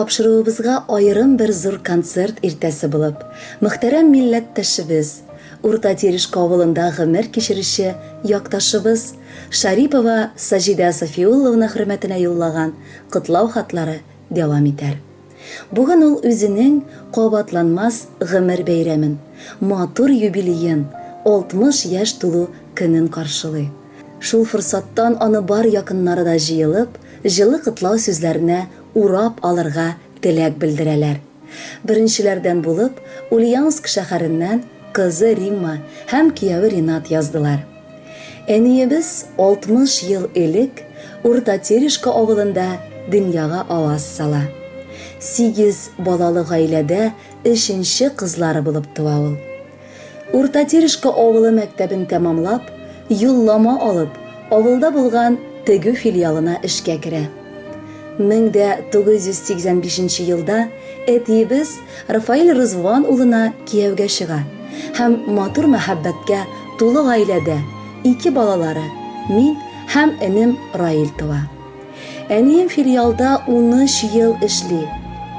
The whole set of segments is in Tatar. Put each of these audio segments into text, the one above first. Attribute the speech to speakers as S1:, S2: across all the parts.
S1: Тапшыруыбызга аерым бер зур концерт иртәсе булып, мөхтәрәм милләттәшебез, Урта Терешка авылында гомер кичерүче якташыбыз Шарипова Саҗидә Сафиулловна хөрмәтенә юллаган котлау хатлары дәвам итәр. Бүген ул үзенең кабатланмас гомер бәйрәмен, матур юбилеен, 60 яшь тулу көнен каршылый. Шул форсаттан аны бар якыннары да җыелып, җылы котлау сүзләренә урап алырга теләк белдерәләр. Беренчеләрдән булып, Ульяновск шәһәреннән кызы Римма һәм кияве Ринат яздылар. Әниебез 60 ел элек Урта Терешка авылында дөньяга аваз сала. Сигез балалы гаиләдә өченче кызлары булып туа ул. Урта Терешка авылы мәктәбен тәмамлап, юллама алып, авылда булган тегү филиалына эшкә керә. 1985 нче елда әтиебез Рафаэль Рызван улына кияүгә чыга һәм матур мәхәббәткә тулы гаиләдә ике балалары, мин һәм энем Раил туа. Әнием филиалда 13 ел эшли,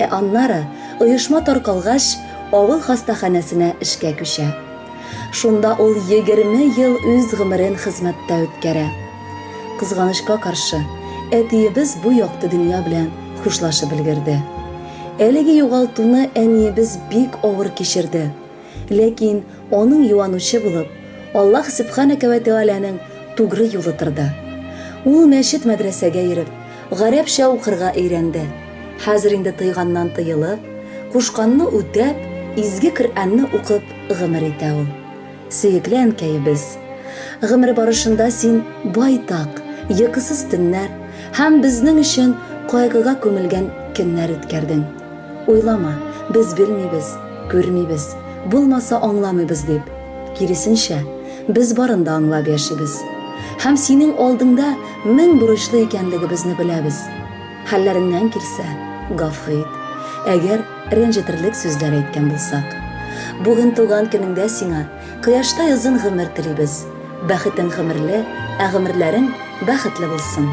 S1: ә аннары, оешма таркалгач, авыл хастаханәсенә эшкә күчә. Шунда ул 20 ел үз гомерен хезмәттә үткәрә. Кызганычка каршы, әтиебез бу якты дөнья белән хушлашып өлгерде. Әлеге югалтуны әниебез бик авыр кичерде. Ләкин аның юанучы булып, Аллаһ Сөбханәкә вә Тәгаләнең тугры юлы торды. Ул мәчет-мәдрәсәгә йөреп, гарәпчә укырга өйрәнде. Хәзер инде тыйганнан тыелып, кушканны үтәп, изге Коръәнне укып гомер итә ул. Сөекле әнкәебез! Гомер барышында син байтак йокысыз төннәр һәм безнең өчен кайгыга күмелгән көннәр үткәрдең. Уйлама, без белмибез, күрмибез, булмаса аңламыйбыз дип. Киресенчә, без барын да аңлап яшибез. Һәм синең алдыңда мең бурычлы икәнлегебезне беләбез. Хәлләреңнән килсә, гафу ит, әгәр рәнҗетерлек сүзләр әйткән булсак. Бүген туган көнеңдә сиңа кояштай озын гомер телибез. Бәхетең гомерле, ә гомерләрең бәхетле булсын.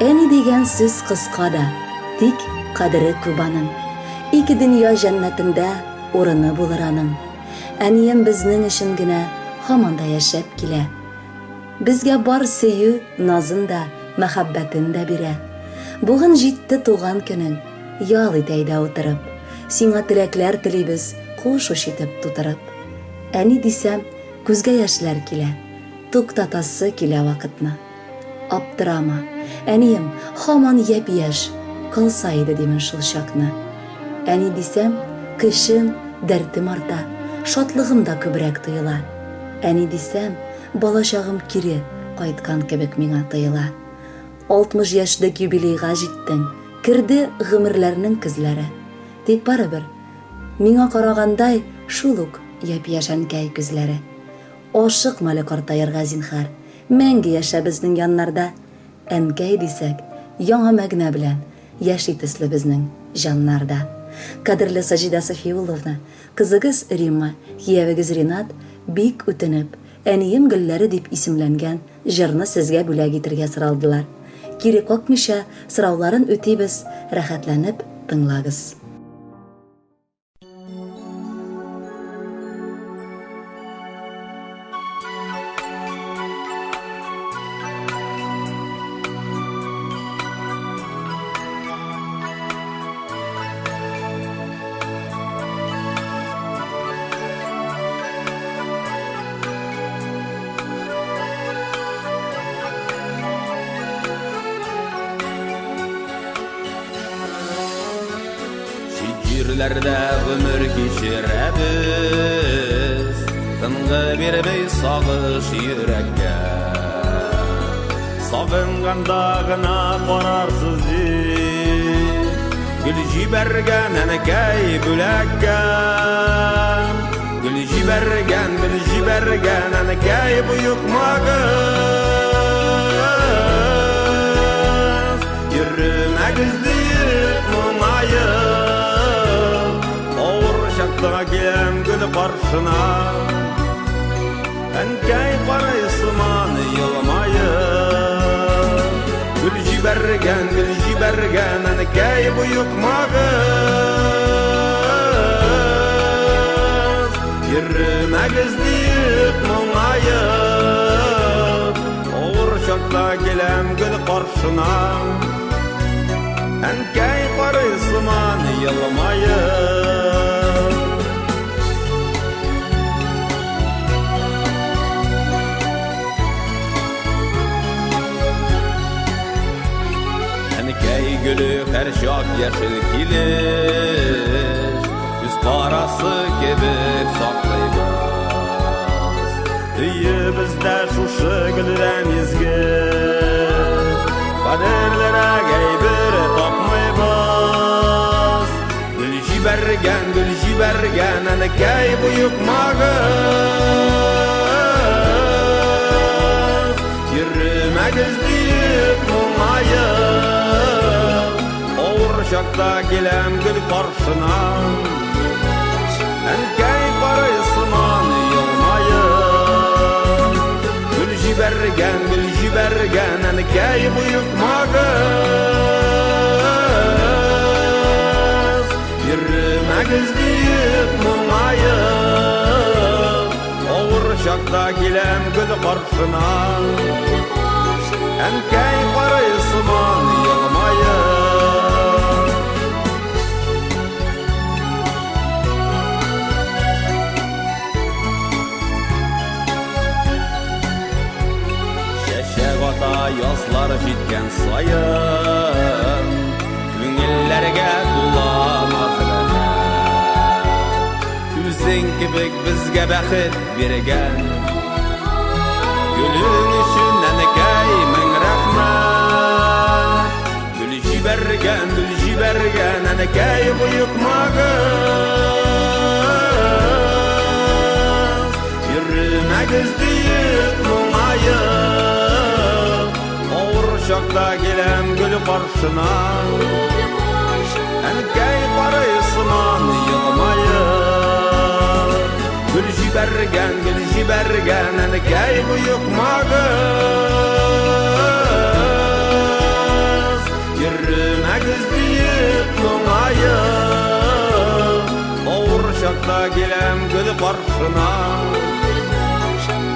S1: Әни дигән сүз кыска да, тик кадере күп аның. Ике дөнья җәннәтендә урыны булыр аның. Әнием безнең өчен генә һаман да яшәп килә. Безгә бар сөю назын да, мәхәббәтен дә бирә. Бүген җитте туган көнең, ял ит әйдә утырып. Сиңа теләкләр телибез, куш уч итеп тутырып. Әни дисәм, күзгә яшьләр килә, туктатасы килә вакытны. Аптырама, әнием, һаман япь-яшь калса иде димен шул чакны. Әни дисәм, көчем, дәртем арта, шатлыгым да күбрәк тоела. Әни дисәм, балачагым кире кайткан кебек миңа тоела. 60 яшьлек юбилейга җиттең, керде гомерләрнең көзләре. Тик барыбер, миңа карагандай шул ук япь-яшь әнкәй күзләре. Ашыкма әле картаерга, зинһар, мәңге яшә безнең яннарда. Әнкәй дисәк, яңа мәгънә белән яши төсле безнең җаннарда. Кадерле Саҗидә Сафиулловна, кызыгыз Римма, киявегез Ринат бик үтенеп, Әнием гөлләре дип исемләнгән җырны сезгә бүләк итергә соралдылар. Кире какмыйча, сорауларын үтибез, рәхәтләнеп тыңлагыз.
S2: Чит җирләрдә гомер кичерәбез, Тынгы бирми сагыш йөрәккә. Сагынганда гына карарсыз дип, Гөл җибәргән әнкәй бүләккә. Гөл җибәргән, гөл җибәргән әнкәй боекмагыз. Йөрмәгез диеп моңаеп, Авыр чакта киләм гөл каршына. Әнкәй карый сыман елмаеп. Гөл җибәргән, гөл җибәргән. җибәргән, әнкәй, боекмагыз. Йөрмәгез диеп моңаеп, авыр чакта киләм гел каршына. Әнкәй карый сыман елмаеп. Әнкәй гөле һәрчак яшел килеш, Күз карасы кебек саклыйбыз. Өебездә шушы гөлдән изге, Кадерлерәк әйбер тапмыйбыз. Гөл җибәргән, гөл җибәргән, әнкәй, боекмагыз. Йөрмәгез диеп моңаеп, авыр чакта киләм гел каршына. Әнкәй карый сыман елмаеп. Гөл җибәргән, гөл җибәргән, әнкәй, боекмагыз. Йөрмәгез диеп моңаеп, авыр чакта киләм гел каршына. Әнкәй карый сыман елмаеп. Чәчәк ата язлар җиткән саен, Күңелләргә тула назлы. Үзең кебек безгә бәхет биргән Гөлең өчен, әнкәй, мең рәхмәт. Гөл җибәргән, гөл җибәргән, әнкәй, боекмагыз. Йөрмәгез диеп моңаеп, авыр чакта киләм гөл каршына. Әнкәй карый сыман елмаеп. Гөл җибәргән, гөл җибәргән, әнкәй, боекмагыз. Йөрмәгез диеп моңаеп, авыр чакта киләм гөл каршына.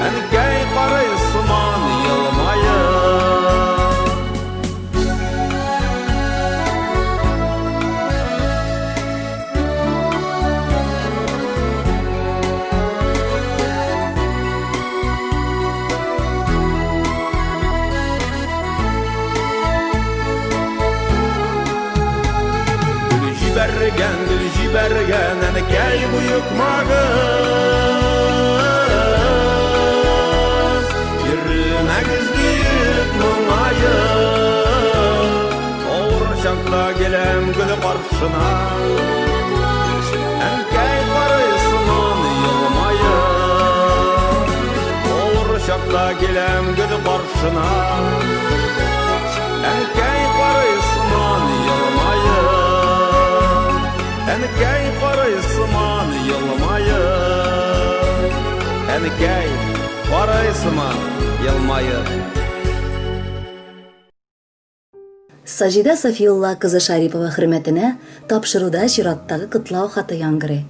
S2: Әнкәй карый сыман елмаеп. Гөл җибәргән, гөл җибәргән, әнкәй, боекмагыз. Йөрмәгез диеп моңаеп, авыр чакта киләм гөл каршына. Әнкәй карый сыман елмаеп. Авыр чакта киләм гөл каршына. Әнкәй карый сыман елмаеп. Әнкәй карый сыман елмаеп. Әнкәй карый сыман елмаеп.
S1: Саҗидә Сафиулла кызы Шарипова хөрмәтенә тапшыруда чираттагы котлау хаты яңгырый.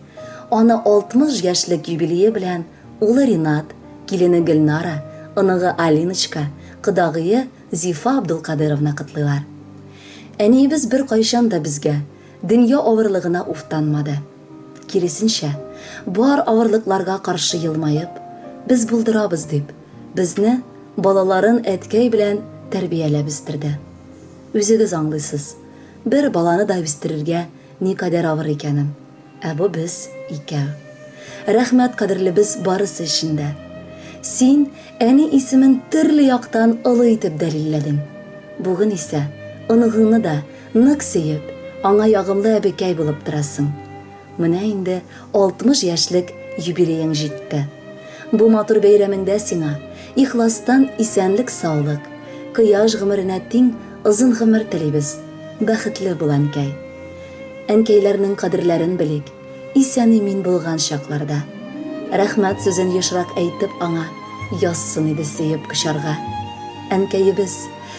S1: Аны 60 яшьлек юбилее белән улы Ринат, килене Гөлнара, оныгы Алиночка, кодагые Зифа Абдулкадыровна котлыйлар. Әниебез беркайчан да безгә дөнья авырлыгына уфтанмады. Киресенчә, бар авырлыкларга каршы елмаеп, без булдырабыз дип, безне, балаларын әткәй белән тәрбияләп үстерде. Үзегез аңлыйсыз, бер баланы да үстерергә никадәр авыр икәнен. Ә бу без икәү. Рәхмәт, кадерлебез, барысы өчен дә. Син әни исемен төрле яктан олы итеп дәлилләдең. Бүген исә оныгыңны да нык сөеп, аңа ягымлы әбекәй булып торасың. Менә инде 60 яшьлек юбилеең җитте. Бу матур бәйрәмеңдә сиңа ихластан исәнлек-саулык, кояш гомеренә тиң озын гомер телибез. Бәхетле бул, әнкәй. Әнкәйләрнең кадерләрен белик, исән-имин булган чакларда. Рәхмәт сүзен ешрак әйтеп аңа язсын иде сөеп кочарга. Әнкәебез,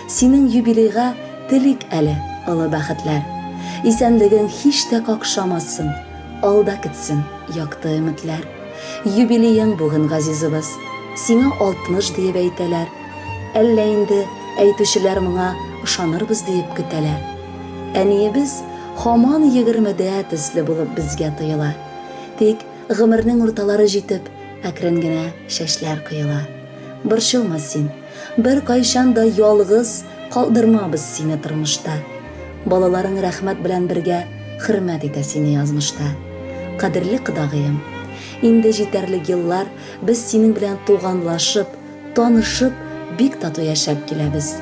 S1: синең юбилейга телик әле. олы бәхетләр. Исәнлегең һич тә какшамасын, алда көтсен якты өметләр. Юбилеең бүген, газизыбыз, сиңа 60 диеп әйтәләр. Әллә инде әйтүчеләр моңа ышанырбыз диеп көтәләр. Әниебез һаман егермедә төсле булып безгә тоела. Тик гомернең урталары җитеп, әкрен генә чәчләр коела. Борчылма син, беркайчан да ялгыз калдырмабыз сине тормышта. Балаларың рәхмәт белән бергә хөрмәт итә сине язмышта. Кадерле кодагыем, инде җитәрлек еллар без синең белән туганлашып, танышып, бик тату яшәп киләбез.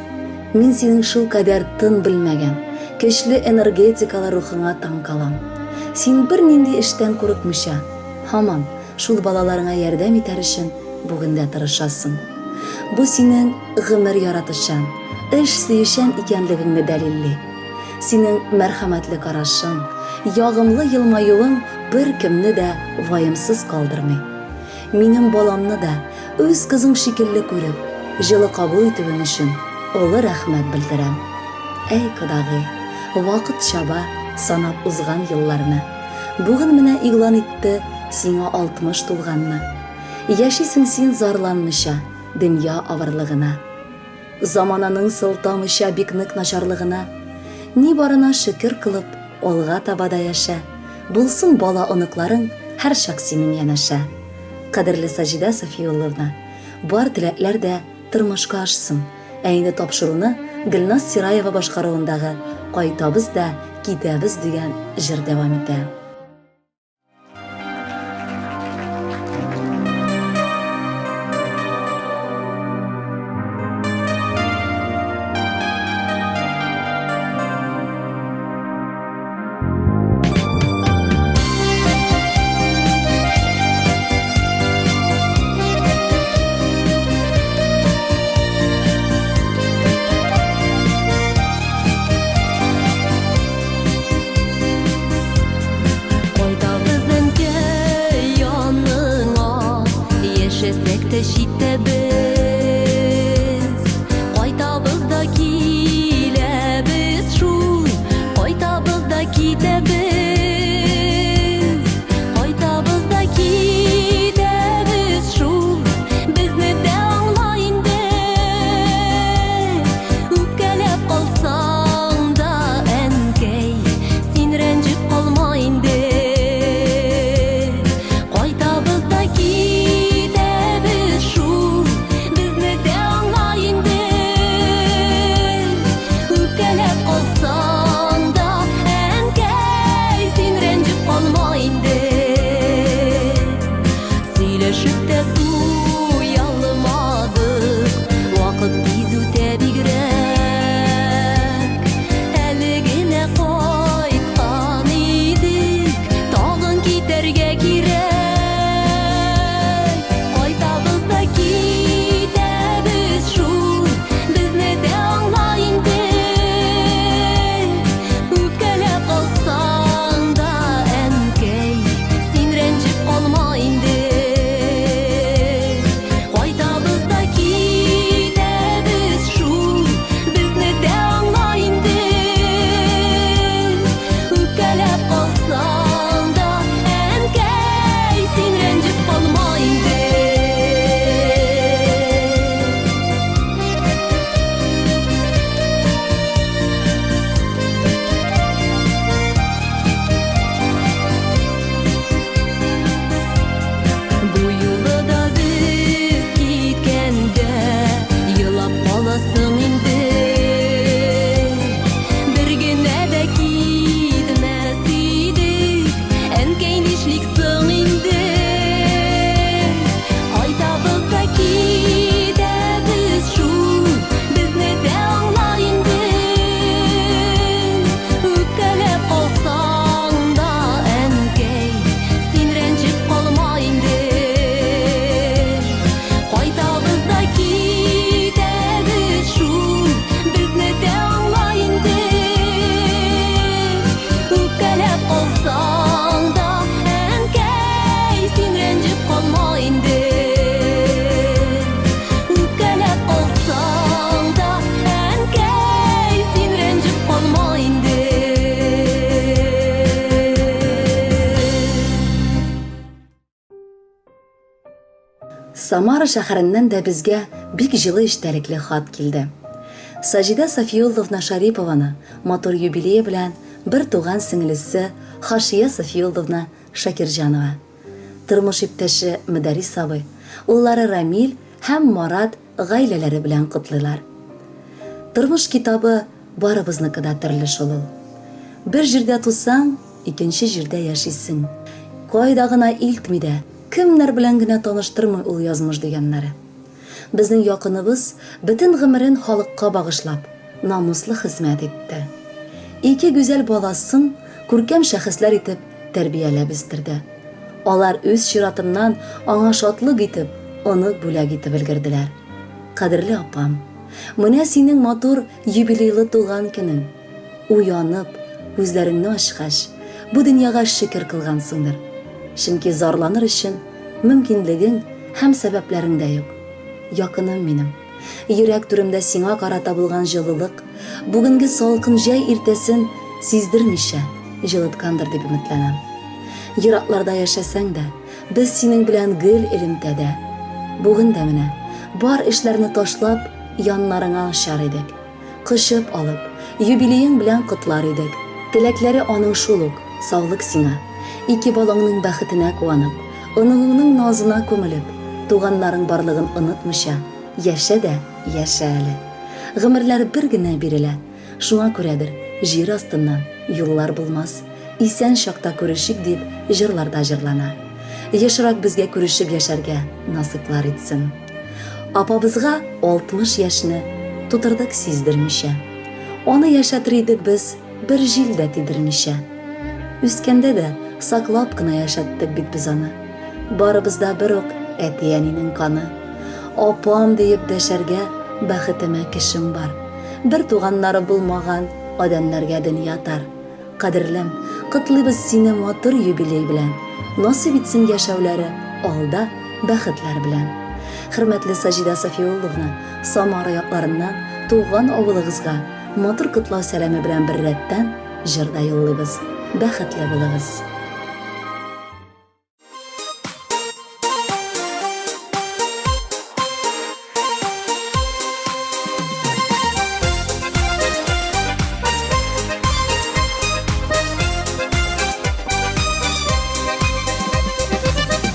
S1: Мин синең шулкадәр тын белмәгән, көчле энергетикалы рухыңа таң калам. Син бернинди эштән курыкмыйча, һаман шул балаларыңа ярдәм итәр өчен бүген дә тырышасың. Бу синең гомер яратучан, эш сөючән икәнлегеңне дәлилли. Синең мәрхәмәтле карашың, ягымлы елмаюың беркемне дә ваемсыз калдырмый. Минем баламны да үз кызың шикелле күреп, җылы кабул итүең өчен олы рәхмәт белдерәм. Әй, кодагый, вакыт чаба, санап узган елларны. Бүген менә игълан итте сиңа 60 тулганны. Яшисең син зарланмыйча дөнья авырлыгына. Замананың сылтамыйча бик нык начарлыгына. Ни барына шөкер кылып, алга таба да яшә. Булсын бала-оныкларың һәрчак синең янәшә. Кадерле Саҗидә Сафиулловна, бар теләкләр дә тормышка ашсын. Ә инде тапшыруны Гөлназ Сираева башкаруындагы Кайтабыз да китәбез дигән җыр дәвам итә.
S3: Кайтабыз әнкәй яныңа, яшәсәк тә читтә без. Кайтабыз да киләбез шул, кайтабыз да китәбез. Кайтабыз да китәбез шул, безне дә аңла инде. Үпкәләп калсаң да, әнкәй, син рәнҗеп калма инде. Кайтабыз да китәбез шул,
S1: Самара шәһәреннән дә безгә бик җылы эчтәлекле хат килде. Саҗидә Сафиулловна Шарипованы матур юбилее белән бер туган сеңлесе Хашия Сафиулловна Шакирҗанова, тормыш иптәше Мөдәррис абый, уллары Рамил һәм Марат гаиләләре белән котлыйлар. Тормыш китабы барыбызныкы да төрле шул ул. Бер җирдә тусаң, икенче җирдә яшисең. Кайда гына илтми дә, кемнәр белән генә таныштырмый ул язмыш дигәннәре. Безнең якыныбыз бөтен гомерен халыкка багышлап, намуслы хезмәт итте. Ике гүзәл баласын күркәм шәхесләр итеп тәрбияләп үстерде. Алар үз чиратыннан аңа шатлык итеп, онык бүләк итеп өлгерделәр. Кадерле апам, менә синең матур юбилейлы туган көнең. Уянып, күзләреңне ачкач, бу дөньяга шөкер кылгансыңдыр. Чөнки зарланыр өчен мөмкинлегең һәм сәбәпләрең дә юк. Якыным минем, йөрәк түремдә сиңа карата булган җылылык бүгенге салкын җәй иртәсен сиздермичә җылыткандыр дип өметләнәм. Еракларда яшәсәң дә, без синең белән гел элемтәдә. Бүген дә менә, бар эшләрне ташлап, яннарыңа очар идек. Кочып алып, юбилеең белән котлар идек. Теләкләре аның шул ук, саулык сиңа. Ике балаңның бәхетенә куанып, оныгыңның назына күмелеп, туганнарың барлыгын онытмыйча, яшә дә яшә әле. Гомерләр бер генә бирелә. Шуңа күрәдер, җир астыннан юллар булмас, исән чакта күрешик дип җырларда җырлана. Ешрак безгә күрешеп яшәргә насыйплар итсен. Апабызга 60 яшьне тутырдык сиздермичә. Аны яшәтер идек без бер җил дә тидермичә. Үскәндә дә саклап кына яшәттек бит без аны. Барыбыз да бер үк әти-әнинең каны. Апам диеп дәшәргә бәхетемә кешем бар. Бер туганнары булмаган адәмнәргә дөнья тар. Кадерлем, котлыйбыз сине матур юбилей белән. Насыйп итсен яшәүләре алда бәхетләр белән. Хөрмәтле Саҗидә Сафиулловна, Самара якларыннан туган авылыгызга матур котлау сәламе белән беррәттән җыр да юллыйбыз. Бәхетле булыгыз!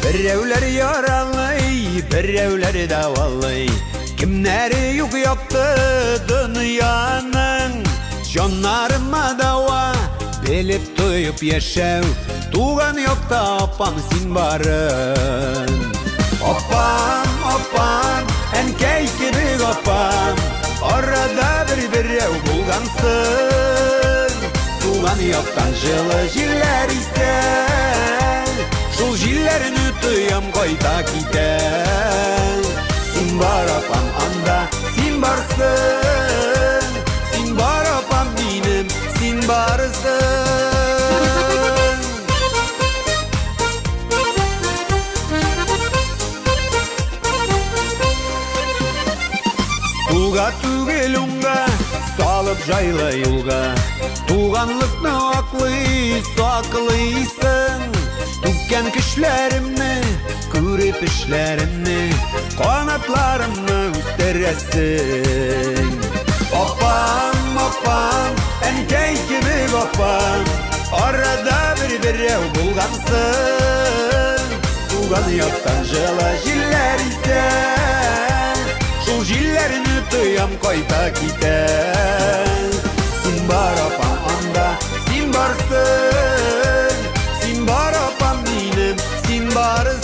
S2: Берәүләр яралый, берәүләр дәвалый. Кемнәре юк якты дөньяның. Җаннарыма дәва, белеп тоеп яшәү. Туган якта апам син барын. Апам, апам, әнкәй кебек апам. Арада бер берәү булгансың. Туган яктан җылы җилләр исә. Шул җилләрне тоям кайта китә. Син бар апам анда, син барсың. Син бар апам минем, син барсың. Сулга түгел уңга, салып җайлы юлга. Туганлыкны аклый, саклыйсың. Түккән көчләремне, күреп эшләремне, канатларымны үстерәсең. Апам, апам, әнкәй кебек апам, арада бер берәү булгансың. Туган яктан җылы җилләр исә, шул җилләрне тоям кайта китә. Син бар апам анда, син барсың, син бар апам минем, син барсың.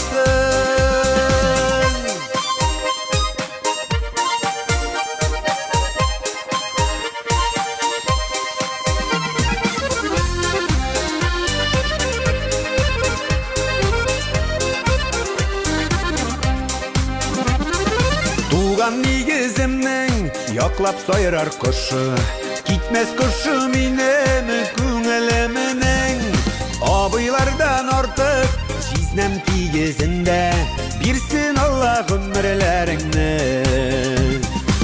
S2: Туган нигеземнең яклап сайрар кошы, Китмәс кошы минем күңелемнең. Абыйлардан артык җизнәм тигезендә, Бирсен Алла гомерләреңне.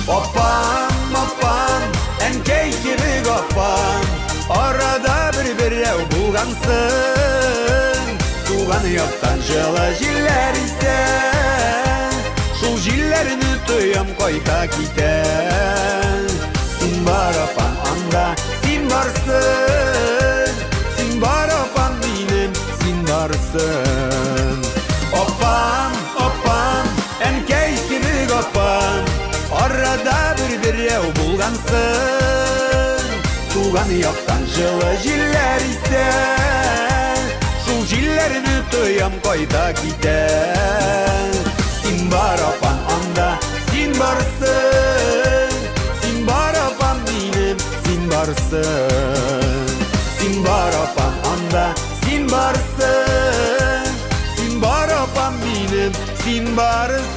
S2: Апам, апам, әнкәй кебек апам, Арада бер берәү булгансың. Туган яктан җылы җилләр исә, тоям кайта китә. Син бар, апам, анда, син барсын. Син бар, апам, минем, син барсын. Апам, апам, әнкәй кебек апам, арада бер берәү булгансың. Туган яктан җылы җилләр исә, шул җилләрне тоям кайта китә. Син бар, апам, анда, син барсын. Син бар, апам, минем, син барсын. Син бар, апам, анда, син барсын. Син бар, апам, минем, син барсын.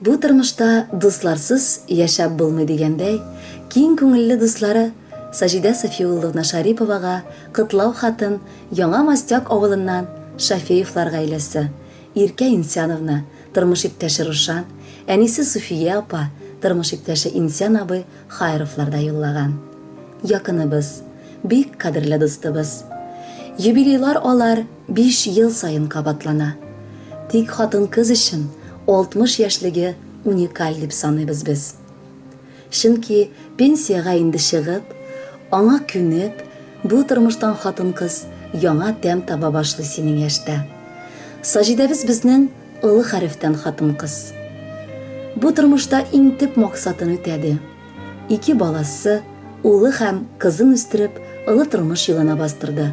S1: Бу тормышта дусларсыз яшәп булмый дигәндәй, киң күңелле дуслары Саҗидә Сафиулловна Шариповага котлау хатын Яңа Мостяк авылыннан Шафеевлар гаиләсе, Иркә Инсяновна, тормыш иптәше Рушан, әнисе Суфия апа, тормыш иптәше Инсян абый Хайровлар да юллаган. Якыныбыз, бик кадерле дустыбыз. Юбилейлар алар 5 ел саен кабатлана. Тик хатын-кыз өчен 60 яшьлеге уникаль дип саныйбыз без. Чөнки пенсиягә инде чыгып, аңа күнеп, бу тормыштан хатын-кыз яңа тәм таба башлый синең яшьтә. Саҗидәбез безнең олы хәрефтән хатын-кыз. Бу тормышта иң төп максатын үтәде. Ике баласы, улы һәм кызын үстереп, олы тормыш юлына бастырды.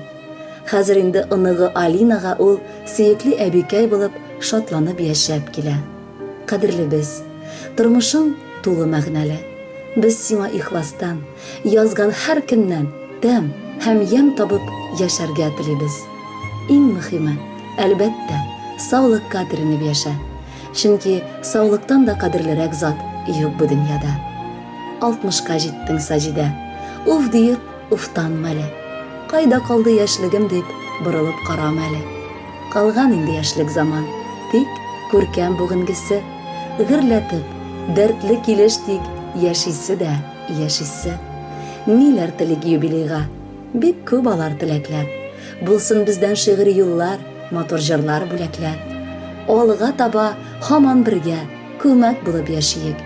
S1: Хәзер инде оныгы Алинага ул сөекле әбикәй булып, шатланып яшәп килә. Кадерлебез, тормышың тулы мәгънәле. Без сиңа ихластан, язган һәр көннән тәм һәм ямь табып яшәргә телибез. Иң мөхиме, әлбәттә, саулыкка төренеп яшә. Чөнки саулыктан да кадерлерәк зат юк бу дөньяда. Алтмышка җиттең, Саҗидә. Уф диеп, уфтанма әле. Кайда калды яшьлегем дип, борылып карама әле. Калган инде яшьлек заман, тик күркәм бүгенгесе. Гөрләтеп, дәртле килеш тик яшисе дә яшисе. Ниләр телик юбилейга? Бик күп алар теләкләр. Булсын бездән шигъри юллар, матур җырлар, бүләкләр. Алга таба һаман бергә, күмәк булып яшиек.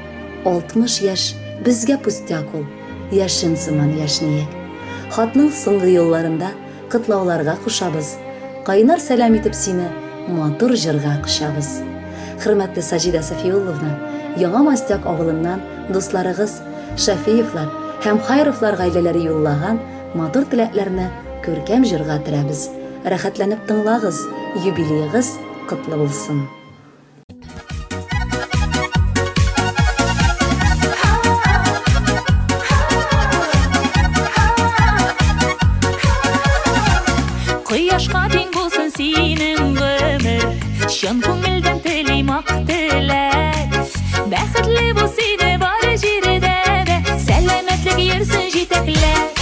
S1: 60 яшь безгә пустяк ул, яшен сыман яшьниек. Хатның соңгы юлларында котлауларга кушабыз. Кайнар сәлам итеп сине матур җырга кочабыз. Хөрмәтле Саҗидә Сафиулловна, Яңа Мостяк авылыннан дусларыгыз Шәфиевлар һәм Хайровлар гаиләләре юллаган матур теләкләрне күркәм җырга төрәбез. Рәхәтләнеп тыңлагыз, юбилеегыз котлы булсын!
S4: Кояшка тиң булсын синең гомер, Чын күңелдән телим ак теләк. Бәхетле бул сине бар җирдә дә, Сәламәтлек йөрсен җитәкләп.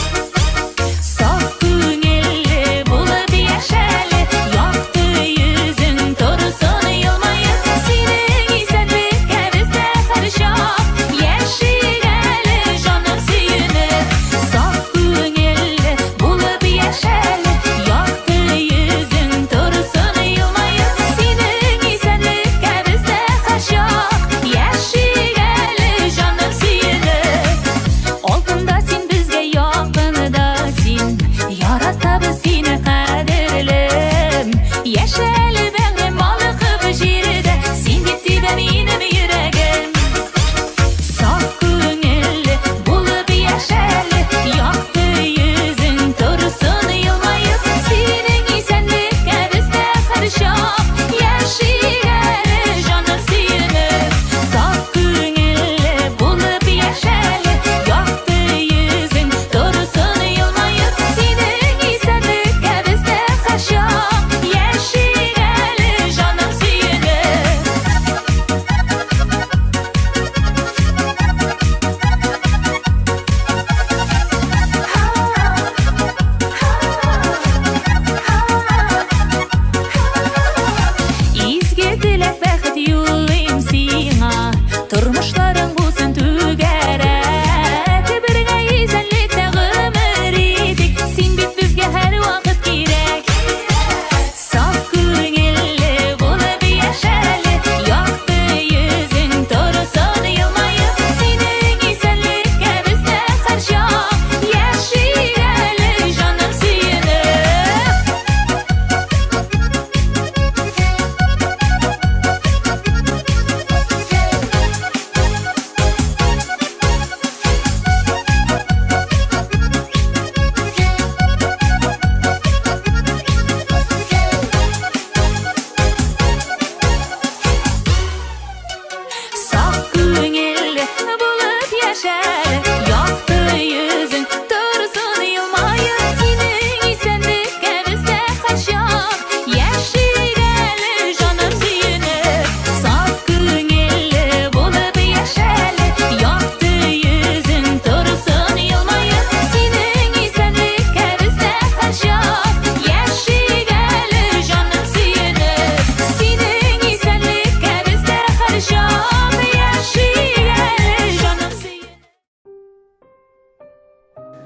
S4: Саф күңелле булып яшәле, Якты йөзең торсын елмаеп. Синең исәнлеккә без дә һәрчак Яшик әле, җаным сөенеп. Саф күңелле булып яшәле, Якты йөзең торсын елмаеп. Синең исәнлеккә без дә һәрчак Яшик әле, җаным сөенеп. Алтында син безгә.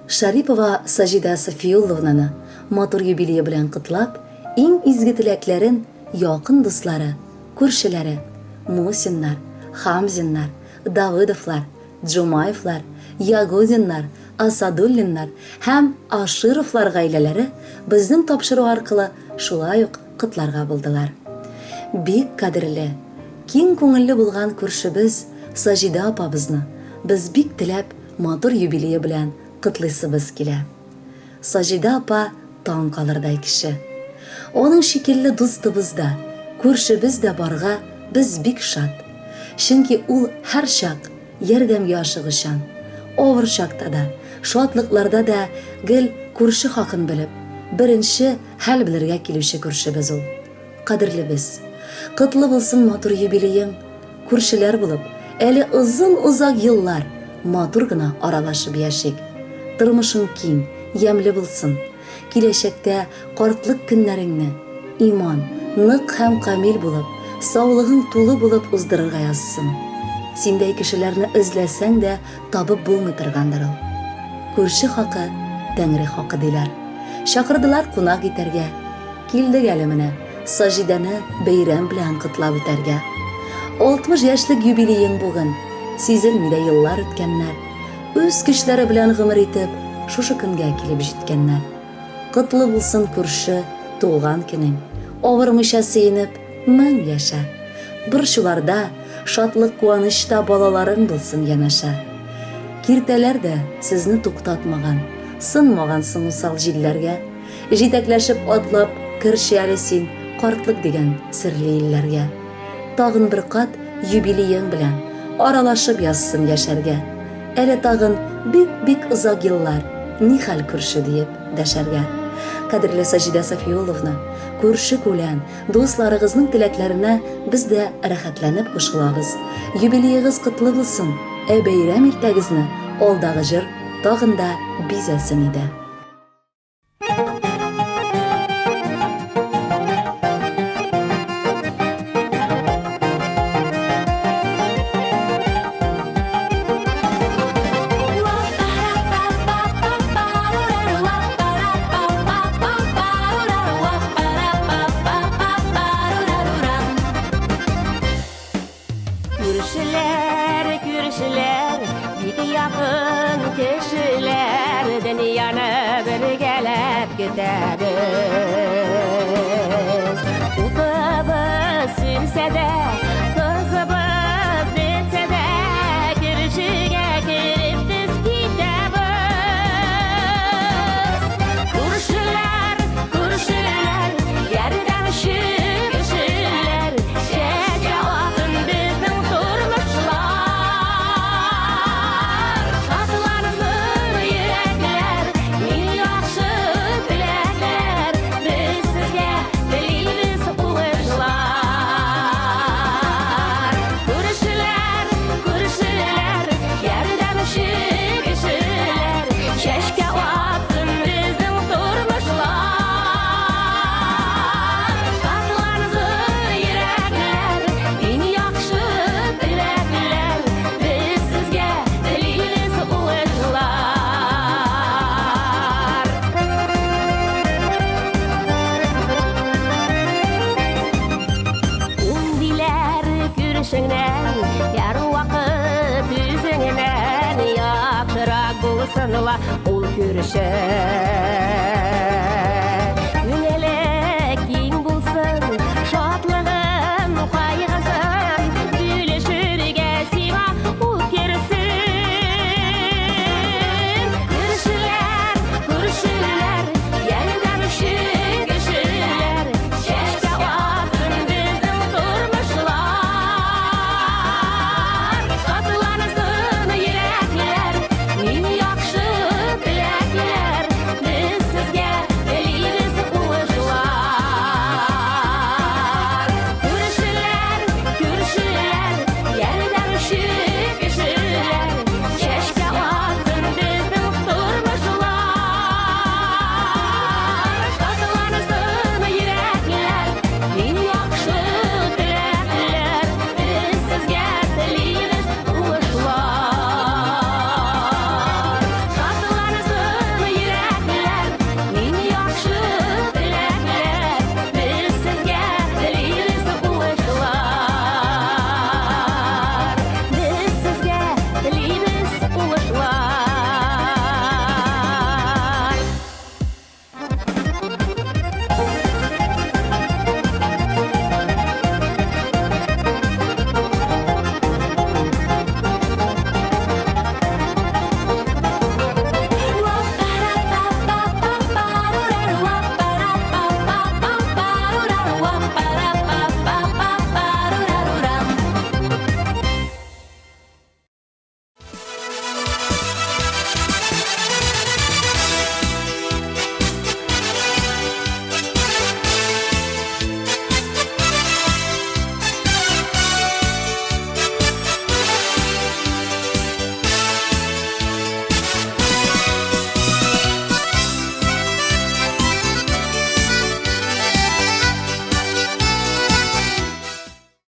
S1: Шарипова Саҗидә Сафиулловнаны матур юбилее белән котлап, иң изге теләкләрен якын дуслары, күршеләре, Мусиннар, Хамзиннар, Давыдовлар, Джумаевлар, Ягудиннар, Асадуллиннар һәм Ашировлар гаиләләре безнең тапшыру аркылы шулай ук котларга булдылар. Бик кадерле, киң күңелле булган күршебез Саҗидә апабызны без бик теләп матур юбилее белән котлыйсыбыз килә. Саҗидә апа таң калырдай кеше. Аның шикелле дустыбыз да, күршебез дә барга без бик шат. Чөнки ул һәрчак ярдәмгә ашыгучан. Авыр чакта да, шатлыкларда да гел күрше хакын белеп, беренче хәл белергә килүче күршебез ул. Кадерлебез! Котлы булсын матур юбилеең! Күршеләр булып, әле озын-озак еллар матур гына аралашып яшик. Тормышың киң, ямьле булсын. Киләчәктә картлык көннәреңне иман, нык һәм камил булып, саулыгың тулы булып уздырырга язсын. Синдәй кешеләрне эзләсәң дә табып булмый торгандыр ул. Күрше хакы, Тәңре хакы диләр. Чакырдылар кунак итәргә. Килдек әле менә Саҗидәне бәйрәм белән котлап үтәргә. 60 яшьлек юбилеең бүген, сизелми дә еллар үткәннәр. Үз көчләре белән гомер итеп, шушы көнгә килеп җиткәннәр. Котлы булсын, күрше, туган көнең. Авырмыйча сөенеп, мең яшә. Борчуларда, шатлык-куанычта балаларың булсын янәшә. Киртәләр дә сезне туктатмаган, сынмагансың усал җилләргә. Җитәкләшеп атлап керче әле син картлык дигән серле илләргә. Тагын бер кат юбилеең белән аралашып язсын яшәргә. Әле тагын бик-бик озак еллар нихәл күрше диеп дәшәргә. Кадерле Саҗидә Сафиулловна, күрше-күлән, дусларыгызның теләкләренә без дә рәхәтләнеп кушылабыз. Юбилеегыз котлы булсын, ә бәйрәм иртәгезне алдагы җыр тагын да бизәсен иде.
S5: Күршеләр, күршеләр, бик якын кешеләр, дөньяны бергәләп көтәбез. Утыбыз сүнсә дә, тозыбыз бетсә дә, күршегә кереп без китәбез. Күршеләр, күршеләр, ярдәмче кешеләр, чәчә атын безнең тормышлар. Шатлансын йөрәкләр, иң яхшы теләкләр, без сезгә телибез уңышлар. Күршеләр, күршеләр, ярдәмче кешеләр, чәчкә атсын безнең тормышлар. Шатлансын йөрәкләр, иң яхшы теләкләр, без сезгә телибез уңышлар. Ул диләр күршеңнән, һәрвакыт үзеңнән яхшырак булсын ла ул күрше.